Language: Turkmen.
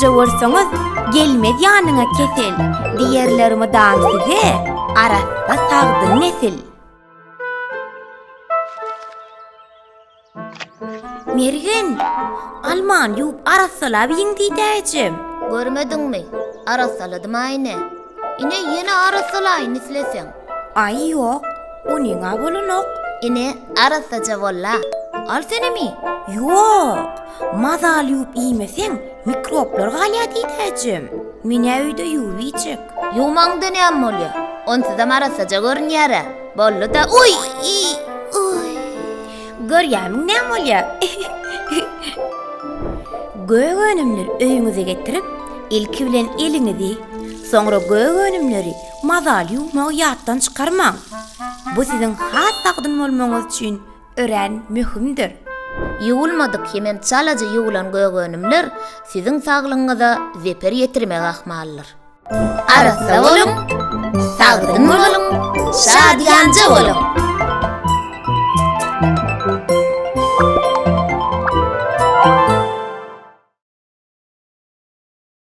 Arassaja bolsaňyz, gelmez ýanyňa kesel, Diýerler mydam size, arassa sagdyn nesil. Mergen, almany ýuwup arassalap iýiň diýdi ejem. Görmediňmi, arassaladym-a ine. Ine ýene arassalaýyn isleseň. Aý ýok, onyň-a bolanok. Ine, arassaja bolla. Al senem iý. Ýok, mazaly ýuwup iýmeseň, mikroblar galýar diýdi ejem. Men-ä öýde ýuwup iýjek. Ýuwmaňda näme bolýar? Onsuzam arassaja görünýär-ä. Boldy-da. Uý! Uý! Görýärmiň näme bolýar? Gök önümleri öýüňize getirip, ilki bilen eliňizi, soňra gök önümleri mazaly ýuwmagy ýatdan çykarmaň. Bu siziň has sagdyn bolmagyňyz üçin örän möhümdir. Ýuwulmadyk hemem çalaja ýuwulan gök önümler siziň saglygyňyza zeper ýetirmegi ahmaldyr. Arassa boluň, sagdyn boluň, şadyýanja boluň!